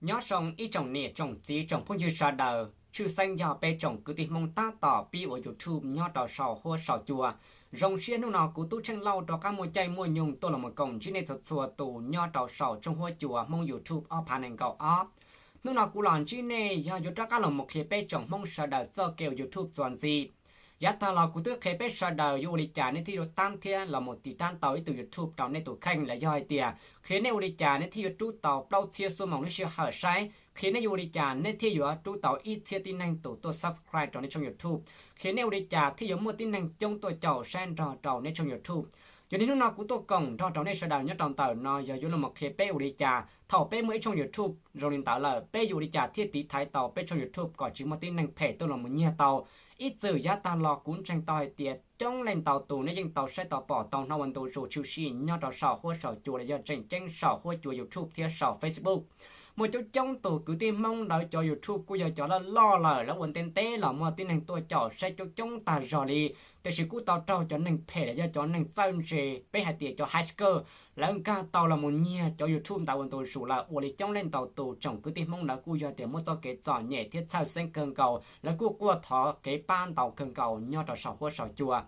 Nyob zoo ib tsoom niam tsoom txiv tsoom phooj ywg sawv daws, tshwj xeeb yog peb tsoom kwv tij Hmoob tab tom pib ua YouTube nyob rau saum huab saum cua. Zoo siab hnub no kuv Tub Tsheej Lauj rov qab muaj caij muaj nyoog tuaj los mus koom ntsib nej txhua txhua tus nyob rau saum tshooj huab cua Hmoob YouTube ob phav nees nkaum ob. Hnub no kuv los ntsib nej yog yuav rov qab los mus qhia peb tsoom Hmoob sawv daws txoj kev ua YouTube txuas ntxiv. Yav tag los kuv twb qhia peb sawv daws yuav ua li cas nej thiaj yuav tab thiab los mus tiv tab tau ib tug YouTube rau nej tus kheej, los yog hais tias qhia nej ua li cas nej thiaj yuav rub tau plaub txhiab xuab moos lub sij hawm saib, qhia nej yuav ua li cas nej thiaj yuav rub tau ib txhiab tib neeg tus tuaj subscribe rau nej tshooj YouTube, qhia nej ua li cas thiaj yuav muaj tib neeg coob tuaj caum saib nrog rau nej tshooj YouTube. Yog li hnub no kuv tuaj koom nrog rau nej sawv daws nyob rau ntawm no yog yuav los mus qhia peb ua li cas thaum peb muaj ib tshooj YouTube zoo li ntawd lawm, peb yuav ua li cas thiaj tiv thaiv tau peb tshooj YouTube kom tsis muaj tib neeg phem tuaj los mus nyiag tau. Ib txwm yav tag los kuv ntseeg tau hais tias coob leej ntau tus nej yeej tau saib tau pom tau hnov ua ntu zus tshwm sim nyob rau saum huab saum cua los yog tseem ceeb saum huab cua YouTube thiab saum Facebook. Muaj coob coob tus kwv tij Hmoob lawv cov YouTube kuj yog cov loj loj lawm, lawv ua ntev ntev los muaj tib neeg tuaj caum saib coob coob tag zog li, tiam sis kuj tau raug cov neeg phem los yog cov neeg txawj ntse, peb hais tias cov hacker, lawv nkag tau los mus nyiag cov YouTube ntawd ua ntu zus lawm. Ua li coob leej ntau tus tsoom kwv tij Hmoob lawv kuj yog tias muaj txoj kev txom nyem thiab txhawj xeeb kawg nkaus, lawv kuj quaj thov kev pab ntau kawg nkaus nyob rau saum huab saum cua.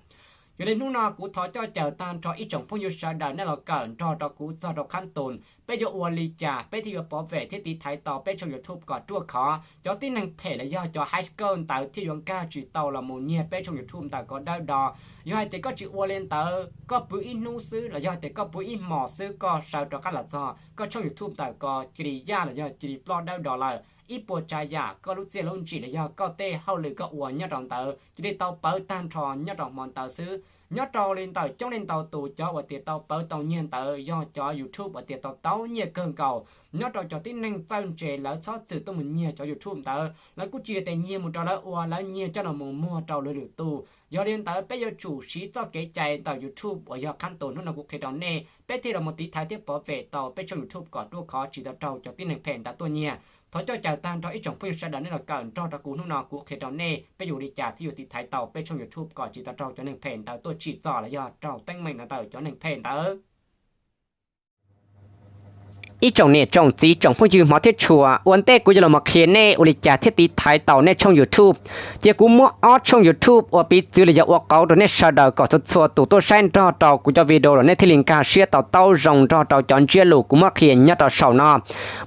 Yog li hnub no kuv thov coj caw tag nrho ib tsoom phooj ywg sawv daws nej los kawm nrog rau kuv txog rau qhab tus, peb yuav ua li cas peb thiaj yuav pov vem thiab tiv thaiv tau peb tshooj YouTube kom ruaj khov, cov tib neeg phem los yog cov hacker ntawd thiaj yuav nkag tsis tau los mus nyiag peb tshooj YouTube ntawm ko dawb do. Yog hais tias koj tsis ua li ntawd, koj pw ib hnub xwb los yog tias koj pw ib hmos xwb koj sawv rov qab los txog, koj tshooj YouTube ntawm ko cia li yaj los yog cia li ploj dawb do lawm. Ib puas tsav yam koj lub txiaj lub ntsim los yog koj tej hauj lwm koj ua nyob rau ntawd cia li tau pawv tag nrho nyob rau hmo ntawd xwb. Nyob rau li ntawm coob leej ntau tus cov uas tias tau pawv tau nyiag ntawd yog cov YouTube uas tias tau tau nyiaj kawg nkaus. Nyob rau cov tib neeg txawj ntse lawv txhob txwm tuaj mus nyiag cov YouTube ntawd, lawv kuj tsis yog tias nyiag mus rau lawv ua, lawv nyiag coj los mus muag rau lwm lwm tus. Yog li ntawd peb yuav tsum siv txoj kev cai ntawm YouTube uas yog qhab tus hnub no kuv qhia rau nej, peb thiaj los mus tiv thaiv thiab pov vem tau peb tshooj YouTube kom ruaj khov tsis tau raug cov tib neeg phem ntawd tuaj nyiag. Thov coj caw tag nrho ib tsoom phooj ywg sawv daws nej los kawm nrog rau kuv hnub no kuv qhia rau nej peb yuav ua li cas thiaj yuav tiv thaiv tau peb tshooj YouTube kom tsis tau raug cov neeg phem ntawd tuaj tsim txom los yog raug teeb meem no ntawm cov neeg phem ntawd. Ib tsoom niam tsoom txiv tsoom phooj ywg hmov thiab tshua, ua ntej kuv yuav los mus qhia nej ua li cas thiaj tiv thaiv tau nej tshooj YouTube. Ces kuv muab ob tshooj YouTube ua piv txwv los yog ua qauv rau nej sawv daws kom txhua txhua tus tuaj saib nrog rau kuv cov video los nej thiaj li nkag siab tau taub zoo nrog rau cov ntsiab lus kuv muab qhia nyob rau saum no.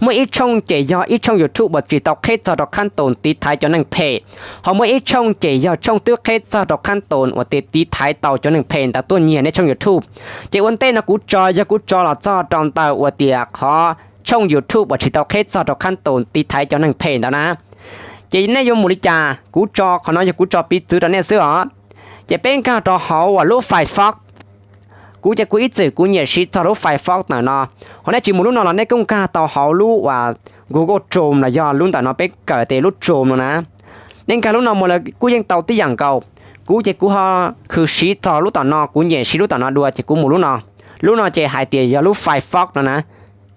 Muaj ib tshooj ces yog ib tshooj YouTube uas tsis tau qheb txog rau qhab tus tiv thaiv cov neeg phem, ho muaj ib tshooj ces yog tshooj twb qheb txog rau qhab tus uas tias tiv thaiv tau cov neeg phem ntawd tuaj nyiag nej tshooj YouTube. Ces ua ntej no kuv tso yog kuv tso los txog rau ntawm uas tias qhov tshooj YouTube uas tsis tau qheb txog rau qhab tus tiv thaiv cov neeg phem ntawd na. Ces nej yuav mus li cas, kuv tso qhov no yog kuv tso piv txwv rau nej xwb os. Ces peb nkag rau hauv uas lub Firefox. Kuv ces kuv ib txwm kuv nyiam siv txog lub Firefox ntawm no. Ho nej tsis mus lub no los nej kuj nkag tau hauv lub uas Google Chrome los yog lub ntawm no peb kawm tias lub Chrome no na. Nej nkag lub no mus lawv kuj yeej tau tib yam nkaus. Kuv ces kuv ho khwv siv txog lub tom no, kuv nyiam siv lub tom no dua ces kuv mus lub no. Lub no ces hais tias yog lub Firefox no na.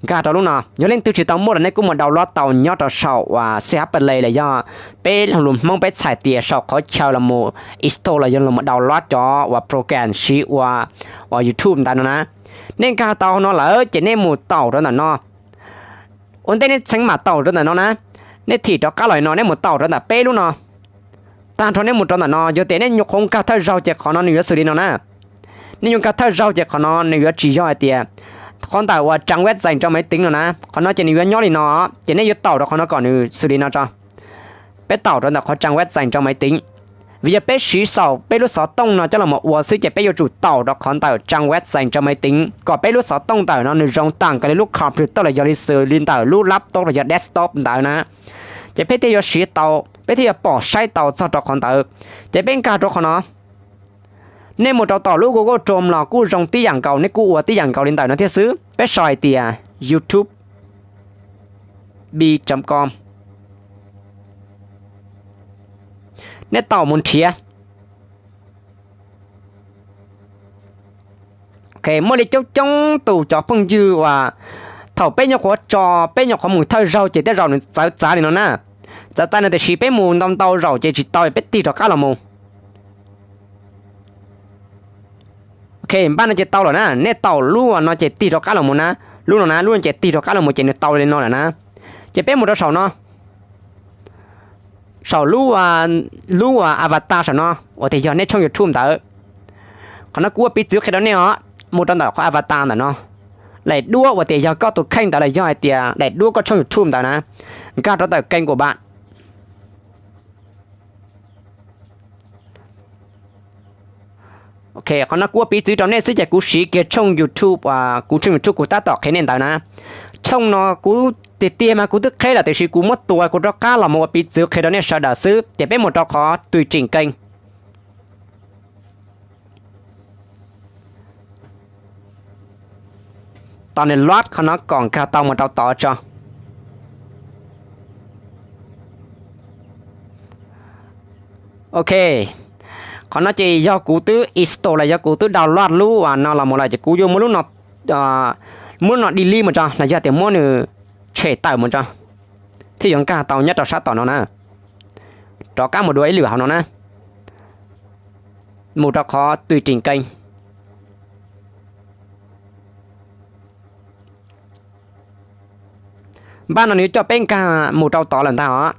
Nkag rau lub no, yog leej twg tsis tau muaj los nej kuj mus download tau nyob rau saum uas C H Play los yog peb lus Hmoob peb txhais tias saum qhov chaw los mus install los yog los mus download cov uas program siv ua uas YouTube ntawd no na. Nej nkag tau no lawm ces nej mus taum rau ntawm no. Ua ntej nej txheev mam taum rau ntawm no na. Nej thim rov qab los no nej mus taum rau ntawm peb lub no. Tag nrho nej mus rau ntawm no, yog tias nej nyuam qhuav nkag thawj zaug ces qhov no nws yuav xws li no na. Nej yuav nkag thawj zaug ces qhov no nws yuav tsis yog hais tias qhov ntawm uas trang web dành cho máy tính no na, qhov no ces nws yuav nyob li no, ces nej yuav taum rau qhov no kom nws xws li no tso. Peb taum rau ntawm qhov trang web dành cho máy tính. Vim yog peb siv xaus peb lub xov tooj no coj los mus ua xwb ces peb yuav tsum taum rau qhov ntawm trang web dành cho máy tính kom peb lub xov tooj ntawm no nws zoo tam nkaus li lub computer los yog li xws li ntawm lub laptop los yog desktop ntawd na. Ces peb thiaj yuav siv tau, peb thiaj yuav pom saib tau txog rau qhov ntawd. Ces peb nkag rau qhov no. Nej mus rau tom lub Google Chrome los kuj zoo tib yam nkaus, nej kuj ua tib yam nkaus li ntawm no thiab xwb. Peb sau hais tias YouTube B com. Nej taum mus nrhiav. Ok, muaj li coob coob tus cov phooj ywg uas thaum peb nyuam qhuav tso, peb nyuam qhuav mus thawj zaug ces tej zaum nws txawv txav li no na. Txawv txav no tiam sis peb mus ntau ntau zaum ces tsis tau, peb tig rov qab los mus. Ok, npaj no ces tau lawm na, nej taum lub no ces tig rov qab los mus na, lub no na, lub no ces tig rov qab los mus ces nws tau li no lawm na. Ces peb mus rau saum no, saum lub, lub avatar saum no uas tias yog nej tshooj YouTube ntawd. Qhov no kuv ua piv txwv qhia rau nej os, mus rau ntawm qhov avatar ntawm no, daim duab uas tias yog koj tus kheej ntawd los yog hais tias daim duab koj tshooj YouTube ntawd na, nkag rau ntawm kênh của bạn. Ok, qhov no kuv ua piv txwv rau nej xwb ces kuv siv kiag tshooj YouTube, kuv tshooj YouTube kuv tab tom qhia nej ntawd na. Tshooj no kuv tiag tiag mas kuv twb qheb lawm tiam sis kuv muab tua kuv rov qab los mus ua piv txwv qhia rau nej sawv daws xwb ces peb mus rau qhov tùy chỉnh kênh. Tos nws load qhov no kom nkag tau mus rau tod tso. Ok, qhov no ces yog kuv twb install los yog kuv twb download lub no los mus lawm ces kuv yuav muab lub no, muab lub no delete mus tso los yog tias muab nws tshem tawm mus tso, thiaj yuav nkag tau nyob rau sab tom no na. Rov qab mus dua ib lwm hauv no na, mus rau qhov tùy chỉnh kênh. Npaj no nws yuav coj peb nkag mus rau tod lawm ntag os.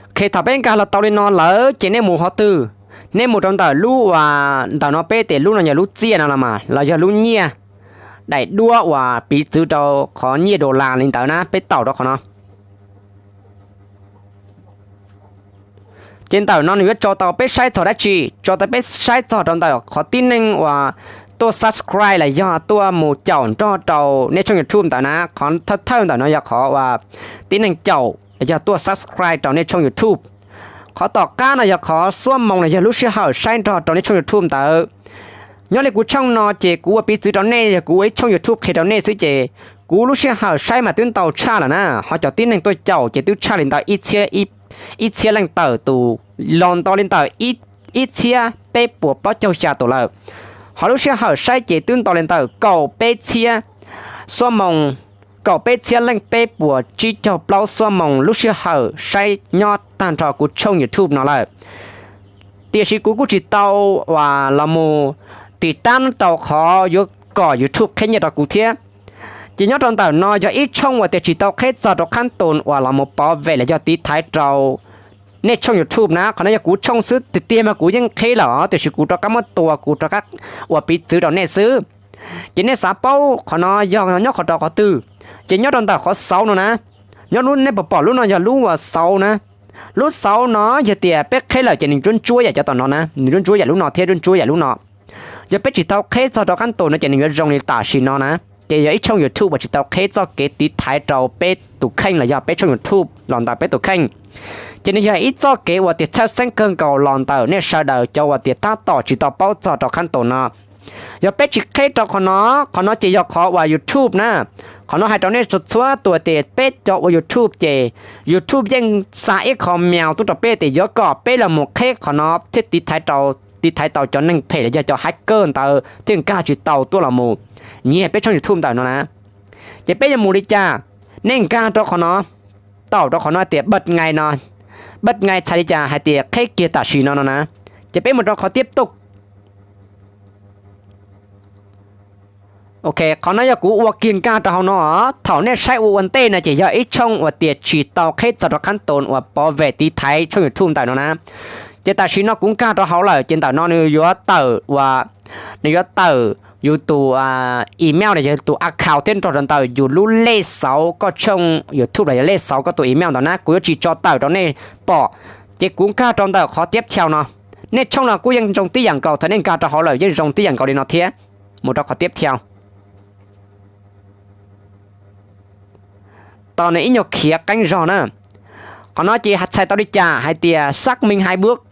Ok, thaum peb nkag los tau li no lawm ces nej mus qhov twg? Nej mus rau ntawm lub uas ntawm no peb tias lub no yog lub txiaj no los mas los yog lub nyiaj, daim duab uas piv txwv rau qhov nyiaj dollar li ntawd na, peb taum rau qhov no. Ces ntawm no nws yuav tso tau peb saib txog dab tsi? Tso tau peb saib txog rau ntawm qhov tib neeg uas tuaj subscribe los yog tuaj mus caum nrog rau nej tshooj YouTube ntawd na. Qhov thawj thawj ntawm no yog qhov uas tib neeg caum los yog tuaj subscribe rau nej tshooj YouTube. Qhov tom qab no yog qhov xuab moos los yog lub sij hawm saib nrog rau nej tshooj YouTube ntawd. Nyob li kuv tshooj no ces kuv ua piv txwv rau nej, yog kuv ua ib tshooj YouTube qhia rau nej xwb ces kuv lub sij hawm saib mas twb ntau tshaj lawm na, ho cov tib neeg tuaj caum ces twb tshaj li ntawm ib txhiab leej tawm tus, los nto li ntawm ib txhiab peb puas plaub caug xya tus lawm. Ho lub sij hawm saib ces twb nto li ntawm kaum peb txhiab xuab moos, kaum peb txhiab leej peb puas tsib caug plaub xuab moos lub sij hawm saib nyob tag nrho kuv tshooj YouTube no lawm. Tiam sis kuv kuj tsis tau uas los mus tiv tab rau qhov yuav kom YouTube qheb nyiaj rau kuv thiab. Ces nyob rau ntawm no yog ib tshooj uas tias tsis tau qheb txog rau qhab tus uas los mus pov vem los yog tiv thaiv rau nej tshooj YouTube na. Qhov no yog kuv tshooj xwb, tiag tiag mas kuv yeej qheb lawm os, tiam sis kuv rov qab muab tua kuv rov qab ua piv txwv rau nej xwb. Ces nej xav paub qhov no yog nyob qhov rau qhov twg, ces nyob rau ntawm qhov xauv no na. Nyob lub nej puas pom lub no yog lub uas xauv na. Lub xauv no yog tias peb qheb lawm ces nws ntsuab ntsuab yam cov tom no na, nws ntsuab ntsuab yam lub no thiab ntsuab ntsuab yam lub no. Yog peb tsis tau qheb txog rau qab tus no ces nws yuav zoo li tam sim no na. Ces yog ib tshooj YouTube uas tsis tau qheb txoj kev tiv thaiv rau peb tus kheej los yog peb tshooj YouTube los ntawm peb tus kheej. Ces nws yog ib txoj kev uas tias txhawj xeeb kawg nkaus los ntawm nej sawv daws cov uas tias tab tom tsis tau paub txog rau qab tus no. Yog peb tsis qheb rau qhov no, qhov no ces yog qhov uas YouTube na. Qhov no hais rau nej txhua tus tias peb cov ua YouTube ces YouTube yeej xa ib qho mèo tuaj rau peb tias yuav kom peb los mus qheb qhov no thiaj tiv thaiv tau cov neeg phem los yog cov hacker ntawd thiaj nkag tsis tau tuaj los mus nyiag peb tshooj YouTube ntawm no na. Ces peb yuav mus li cas? Nej nkag rau qhov no, taum rau qhov no tias bật ngay no, bật ngay txhais li cas hais tias qheb kiag tam sim no no na. Ces peb mus rau qhov tiếp tục. Ok, qhov no yog kuv ua kiag nkag rau hauv no. Thaum nej saib ua ua ntej no ces yog ib tshooj uas tias tsis tau qheb txog rau qhab tus uas pov vem tiv thaiv tshooj YouTube ntawm no na. Ces tam sim no kuv nkag rau hauv lawm ces ntawm no nws yuav tawm uas, nws yuav tawm yus tus email los yog tus account thiab nrog rau ntawm yus lub lej xauv koj tshooj YouTube los yog lej xauv koj tus email ntawd na, kuv yuav tsis tso tawm rau nej pom. Ces kuv nkag rau ntawm qhov tiếp theo no. Nej tshooj no kuj yeej zoo tib yam nkaus, thaum nej nkag rau hauv lawm yeej zoo tib yam nkaus li no thiab. Mus rau qhov tiếp theo. Tos nws ib nyuag khiav qeeb zog na. Qhov no ces txhais tau li cas hais tias xác minh hai bước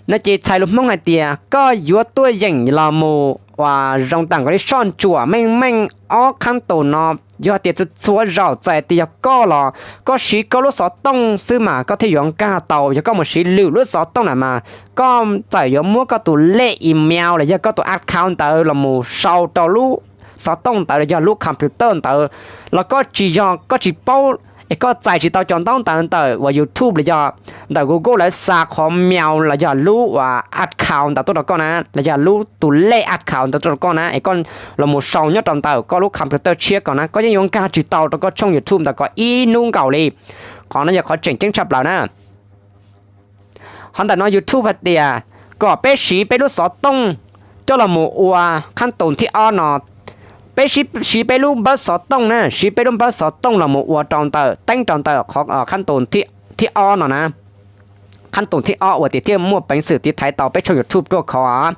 no ces txhais lus Hmoob hais tias koj yuav tuaj yeem los mus uas zoo tam nkaus li soj ntsuam meej meej ob qhab tus no. Yog tias txhua txhua zaum txawm tias yog koj los koj siv koj lub xov tooj xwb mas koj thiaj yuav nkag tau. Yog koj mus siv lwm lub xov tooj na mas koj txawm yuav muab koj tus lej email los yog koj tus account ntawd los mus sau rau lub xov tooj ntawd los yog lub computer ntawd los koj tsis yog, koj tsis paub es koj txais tsis tau cov ntaub ntawv ntawm uas YouTube los yog ntawm Google lawv xa qhov mail los yog lub uas account ntawd tuaj rau koj na, los yog lub tus lej account ntawd tuaj rau koj na, es koj los mus sau nyob rau ntawm koj lub computer tshiab ko na, koj yeej yuav nkag tsis tau rau koj tshooj YouTube ntawd kom ib hnub nkaus li. Qhov no yog qhov tseem ceeb tshaj plaws na. Qhov ntawm no YouTube hais tias kom peb siv peb lub xov tooj coj los mus ua qhab tus thib ob no. Peb siv peb lub npawb xov tooj na, siv peb lub npawb xov tooj los mus ua rau ntawm teeb rau ntawm qhab tus thib ob no na. Qhab tus thib ob uas tias thiaj muaj peev xwm tiv thaiv tau peb tshooj YouTube ruaj khov.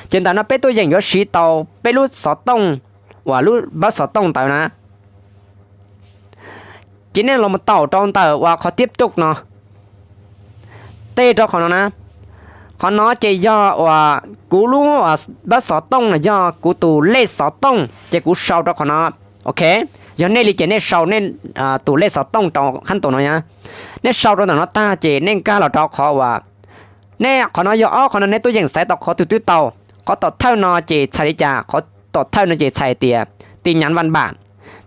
Ces ntawm no peb tuaj yeem yuav siv tau peb lub xov tooj uas lub npawb xov tooj ntawd na. Ces nej los taum rau ntawm uas qhov tiab tuj no, tej rau qhov no na. Qhov no ces yog uas kuv lub npawb xov tooj los yog kuv tus lej xov tooj ces kuv sau rau qhov no. Ok, yog nej li ces nej sau nej tus lej xov tooj rau qhab tus no na. Nej sau rau ntawm no tag ces nej nkag los rau qhov uas nej, qhov no yog ob qhov no nej tuaj yeem xaiv tau qhov twg twb tau. Qhov tom thawj no ces txhais li cas? Qhov tom thawj no ces txhais tias tin nhắn văn bản.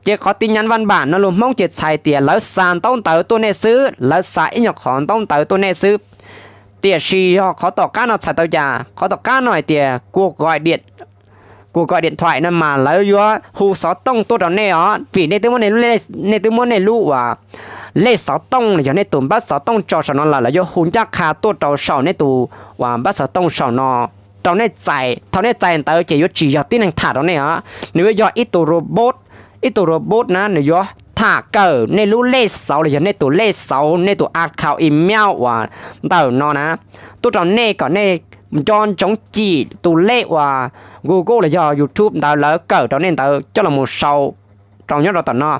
Ces qhov tin nhắn văn bản no lus Hmoob ces txhais tias lawv xa ntaub ntawv tuaj nej xwb, lawv xa ib nyuag qhov ntaub ntawv tuaj nej xwb. Tiam sis yog qhov tom qab no txhais tau cas? Qhov tom qab no hais tias cuộc gọi điện thoại no mas lawv yuav hu xov tooj tuaj rau nej os, vim nej twb muab nej lub, nej twb muab nej lub uas lej xov tooj los yog nej tus npawb xov tooj tso saum no lawm, lawv yuav hu ncaj qha tuaj rau saum nej tus uas npawb xov tooj saum no rau nej txais. Thaum nej txais ntawd ces yuav tsis yog tib neeg tham rau nej os, nws yuav yog ib tug robot. Ib tug robot na, nws yuav tham kawm nej lub lej xauv los yog nej tus lej xauv, nej tus account email uas ntawm no na tuaj rau nej kom nej nco ntsoov cim tus lej uas Google los yog YouTube ntawd lawv kawm rau nej ntawd coj los mus sau rau nyob rau tom no.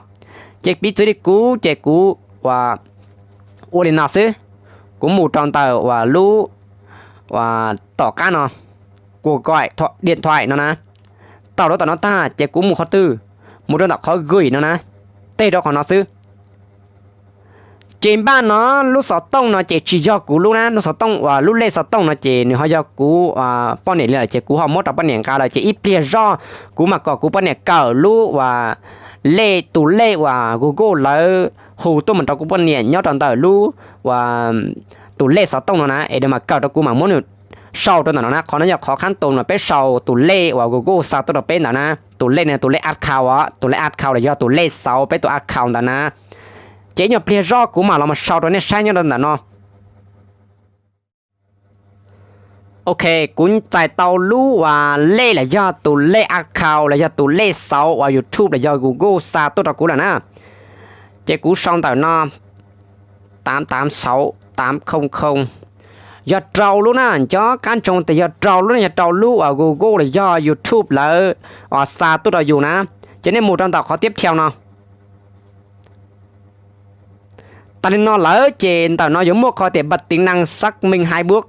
Ces piv txwv li kuv ces kuv ua li no xwb, kuv mus rau ntawm uas lub uas tom qab no, cuộc gọi điện thoại no na, tau rau tom no tag ces kuv mus qhov twg? Mus rau ntawm qhov gửi no na, tej rau qhov no xwb. Ces npaj no lub xov tooj no ces tsis yog kuv lub na, lub xov tooj uas lub lej xov tooj no ces nws ho yog kuv poj niam li lawm ces kuv ho muab rau poj niam nqa lawm ces ib pliag zoj kuv mam kom kuv poj niam kawm lub uas lej, tus lej uas Google lawv hu tuaj mus rau kuv poj niam nyob rau ntawm lub uas tus lej xov tooj no na es nws mam kawm rau kuv mam muab nws sau rau ntawm no na. Qhov no yog qhov qhab tus no peb sau tus lej uas Google xa tuaj rau peb ntawd na. Tus lej no tus lej account os, tus lej account los yog tus lej xauv peb tus account ntawd na. Ces ib nyuag pliag zoj kuv mam los mus sau rau nej saib nyob rau ntawm no. Ok, kuv txais tau lub uas lej los yog tus lej account los yog tus lej xauv uas YouTube los yog Google xa tuaj rau kuv lawm na. Ces kuv sau ntawm no tám tám sáu tám không không. Yog rau lub na, nco qab ntsoov tias yog rau lub na, yog rau lub uas Google los yog YouTube lawv uas xa tuaj rau yus na. Ces nej mus rau ntawm qhov tiếp theo no. Tas li no lawm ces ntawm no yuav muaj qhov tias bật tính năng xác minh hai bước,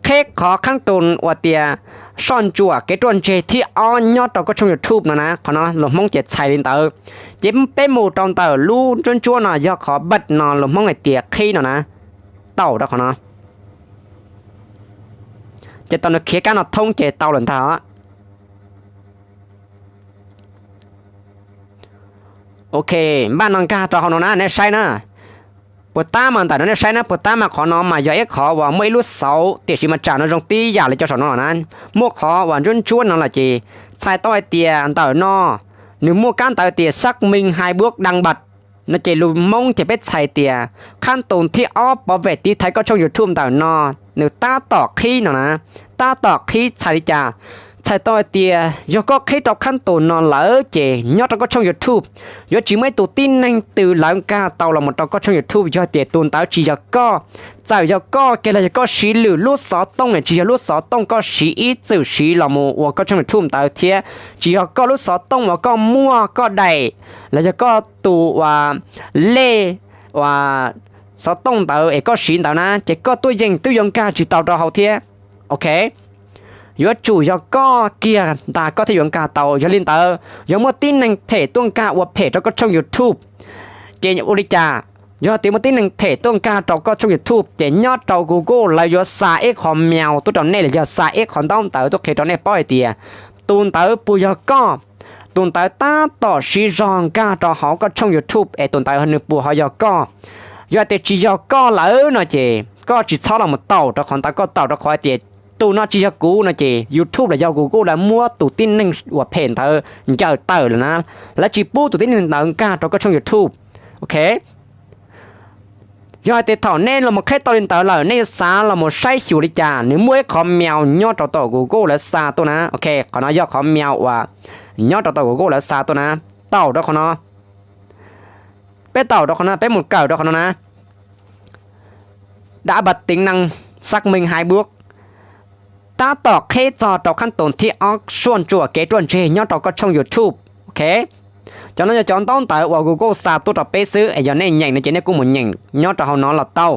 qheb qhov qhab tus uas tias soj ntsuam kev ruaj ntseg thib ob nyob rau koj tshooj YouTube no na. Qhov no lus Hmoob ces txhais li ntawd. Ces peb mus rau ntawm lub ntsuab ntsuab no yog qhov bật no lus Hmoob hais tias qhib no na, taum rau qhov no. Ces tau nws khiav kab no thoob ces tau lawm ntag os. Ok, npaj no nkag rau hauv no na nej saib na. Puas tab mas ntawm no nej saib na, puas tab mas qhov no mas yog ib qhov uas muaj ib lub xauv, tiam sis mas tsam no zoo tib yam li cov saum no los na. Muaj qhov uas ntsuab ntsuab no lawm ces txhais tau hais tias ntawm no nws muaj kab ntawv tias xác minh hai bước đăng nhập no ces lus Hmoob ces peb txhais tias qhab tus thib ob bảo vệ tiv thaiv koj tshooj YouTube ntawm no nws tab tom qhib no na. Tab tom qhib txhais li cas? Txhais tau hais tias yog koj qhib rau qhab tus no lawm ces nyob rau koj tshooj YouTube yuav tsis muaj ib tug tib neeg twg lawv nkag tau los mus rau koj tshooj YouTube yog tias tus ntawd tsis yog koj. Txawm yog koj kiag los yog koj siv lwm lub xov tooj, tsis yog lub xov tooj koj siv ib txwm siv los mus ua koj tshooj YouTube ntawd thiab, tsis yog koj lub xov tooj uas koj muaj koj daim los yog koj tus uas lej uas xov tooj ntawd es koj siv ntawd na ces koj tuaj yeej twb yuav nkag tsis tau rau hauv thiab. Ok, yuav tsum yog koj kiag ntag koj thiaj yuav nkag tau. Yog li ntawd yog muaj tib neeg phem tuaj nkag ua phem rau koj tshooj YouTube ces ua li cas? Yog tias muaj tib neeg phem tuaj nkag rau koj tshooj YouTube ces nyob rau Google lawv yuav xa ib qho mail tuaj rau nej los yog xa ib qho ntaub ntawv tuaj qhia rau nej paub hais tias tus ntawd puas yog koj, tus ntawd tab tom siv zog nkag rau hauv koj tshooj YouTube es tus ntawd nws puas ho yog koj. Yog tias tsis yog koj lawm no ces koj tsis txhob los mus taus rau qhov ntawd, koj taus rau qhov hais tias tus no tsis yog kuv no ces YouTube los yog Google lawv muab tus tib neeg uas phem ntawd ncaws tawm lawm na, lawv tsis pub tus tib neeg ntawd nkag rau koj tshooj YouTube. Ok, yog hais tias thaum nej los mus qheb tau li ntawd lawm, nej yuav xav los mus saib xyuas li cas, nws muaj ib qhov mèo nyob rau tom Google lawv xa tuaj na. Ok, qhov no yog qhov mèo uas nyob rau tom Google lawv xa tuaj na. Taus rau qhov no, peb taus rau qhov no, peb mus kawm rau qhov no na. Đã bật tính năng xác minh hai bước. Tab tom qheb txog rau khab tus thib ob, soj ntsuam kev ruaj ntseg nyob rau koj tshooj YouTube. Ok, cov no yog cov ntaub ntawv uas Google xa tuaj rau peb xwb, es yog nej nyeem no ces nej kuj mus nyeem nyob rau hauv no los tau.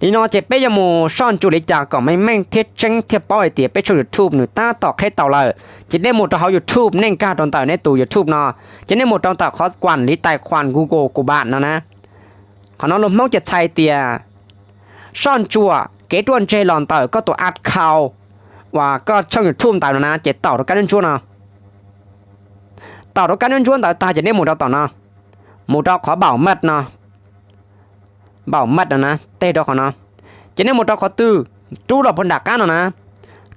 Li no ces peb yuav mus soj ntsuam li cas kom meej meej thiab tseeb thiaj paub hais tias peb tshooj YouTube nws tab tom qheb tau lawm, ces nej mus rau hauv YouTube, nej nkag rau ntawm nej tus YouTube no, ces nej mus rau ntawm qhov quản lý tài khoản Google của bạn no na. Qhov no lus Hmoob ces txhais tias soj ntsuam kev ruaj ntseg los ntawm koj tus account uas koj tshooj YouTube ntawd no na, ces taus rau kab ntsuab ntsuab no. Taus rau kab ntsuab ntsuab ntawd tag ces nej mus rau tom no, mus rau qhov bảo mật no, bảo mật no na, teg rau qhov no, ces nej mus rau qhov twg, rub los puag nram qab no na.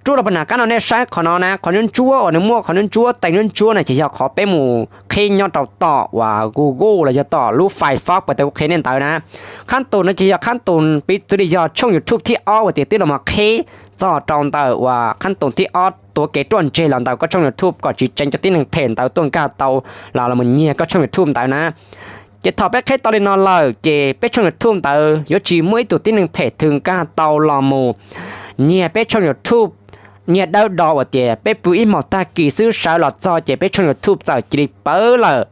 Rub los puag nram qab no nej saib qhov no na, qhov ntsuab ntsuab uas nws muaj qhov ntsuab ntsuab, teg ntsuab ntsuab no ces yog qhov peb mus qhib nyob rau tom uas Google los yog tom lub Firefox uas kuv qhia nej ntawd na. Khab tus no ces yog khab tus piv txwv li yog tshooj YouTube thib ob uas tias twb los mus qhib txog rau ntawm uas khab tus thib ob tuav kev ruaj ntseg los ntawm koj tshooj YouTube kom tsis tseem cov tib neeg phem ntawd tuaj nkag tau los los mus nyiag koj tshooj YouTube ntawd na. Ces thaum peb qhib tau li no lawm ces peb tshooj YouTube ntawd yuav tsis muaj ib tug tib neeg phem twg nkag tau los mus nyiag peb tshooj YouTube, nyiag dawb do uas tias peb pw ib hmos tag kis xwb sawv los txog ces peb tshooj YouTube txawm cia li pawv lawm.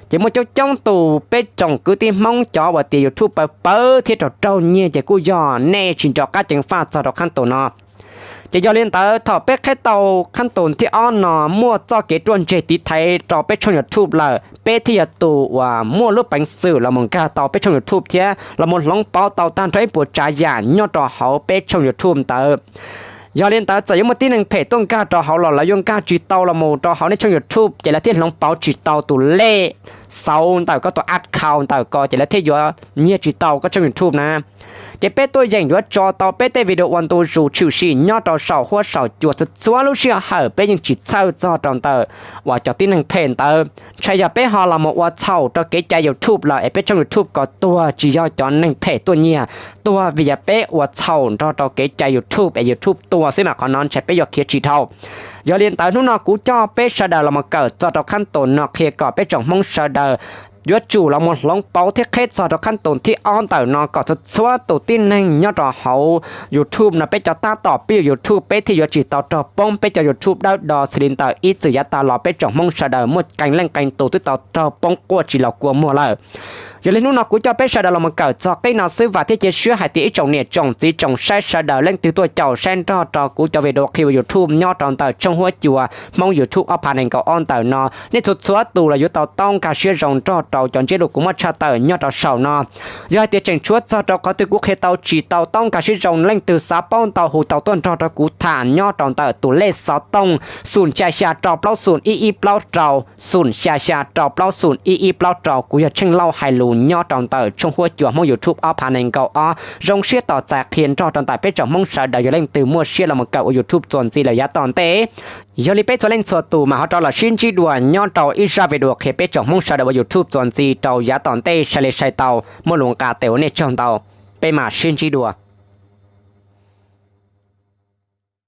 Ces muaj coob coob tus peb tsoom kwv tij Hmoob cov uas tias YouTube pawv pawv thiab raug raug nyiag ces kuj yog nej tsis nco qab ceev faj txog rau khab tus no. Ces yog li ntawd thaum peb qhib tau khab tus thib ob no muaj txoj kev ruaj ntseg tiv thaiv rau peb tshooj YouTube lawm, peb thiaj yog tus uas muaj lub peev xwm los mus nkag tau peb tshooj YouTube thiab los mus hloov pauv tau tag nrho ib puas tsav yam nyob rau hauv peb tshooj YouTube ntawd. Yog li ntawd txawm yuav muaj tib neeg phem tuaj nkag rau hauv los lawv yuav nkag tsis tau los mus rau hauv nej tshooj YouTube ces lawv thiaj hloov pauv tsis tau tus lej xauv ntawm koj tus account ntawm ko ces lawv thiaj yuav nyiag tsis tau koj tshooj YouTube na. Ces peb tuaj yeem yuav tso tau peb tej video ua ntu zus tshwm sim nyob rau saum huab saum cua txhua txhua lub sij hawm, peb yeej tsis txhawj txog rau ntawm uas cov tib neeg phem ntawd. Ntshai yog peb ho los mus ua txhaum rau kev cai YouTube lawm es peb tshooj YouTube ko tuag tsis yog cov neeg phem tuaj nyiag, tuag vim yog peb ua txhaum nrog rau kev cai YouTube es YouTube tuag xwb mas qhov no ntshai peb yuav khiav tsis dhau. Yog li ntawd hnub no kuv coj peb sawv daws los mus kawm txog rau khab tus no qhia kom peb tsoom Hmoob sawv daws yuav tsum los mus hloov pauv thiab qhib txog rau khab tus thib ob ntawm no kom txhua txhua tus tib neeg nyob rau hauv YouTube no peb cov tab tom pib YouTube peb thiaj yuav tsis tau raug poob peb cov YouTube dawb do xws li ntawm ib txwm yav tas los peb tsoom Hmoob sawv daws muaj qee leej qee tus twb tau raug poob quaj tsis los kua muag lawm. Yog li hnub no kuv coj peb sawv daws los mus kawm txog qib no xwb, vam thiab cia siab hais tias ib tsoom niam tsoom txiv tsoom saib sawv daws leej twg tuaj caum saib nrog rau kuv cov video qhia ua YouTube nyob rau ntawm tshooj huab cua Hmoob YouTube ob phav nees nkaum ob ntawm no, nej txhua txhua tus los yuav tau taub nkag siab zoo nrog rau cov ntsiab lus kuv muab tshaj tawm nyob rau saum no. Yog hais tias tseem tshuav txog rau qhov twg kuv qhia tau tsis tau taub nkag siab zoo, leej twg xav paub ntau hu tau tuaj nrog rau kuv tham nyob rau ntawm tus lej xov tooj xoom xya xya rau plaub xoom ib ib plaub rau, xoom xya xya rau plaub xoom ib ib plaub rau. Kuv yog Tsheej Lauj hais lus nyob rau ntawm tshooj huab cua Hmoob YouTube ob phav nees nkaum ob, zoo siab tos txais qhia nrog rau ntawm peb tsoom Hmoob sawv daws yog leej twg muaj siab los mus kawm ua YouTube txuas ntxiv lawm yav tom ntej. Yog li peb txhua leej txhua tus mam ho rov los sib ntsib dua nyob rau ib zaj video qhia peb tsoom Hmoob sawv daws ua YouTube txuas ntxiv rau yav tom ntej. Sai li sai tau, muaj lus nqa tes ua nej tsaug ntau, peb mam sib ntsib dua.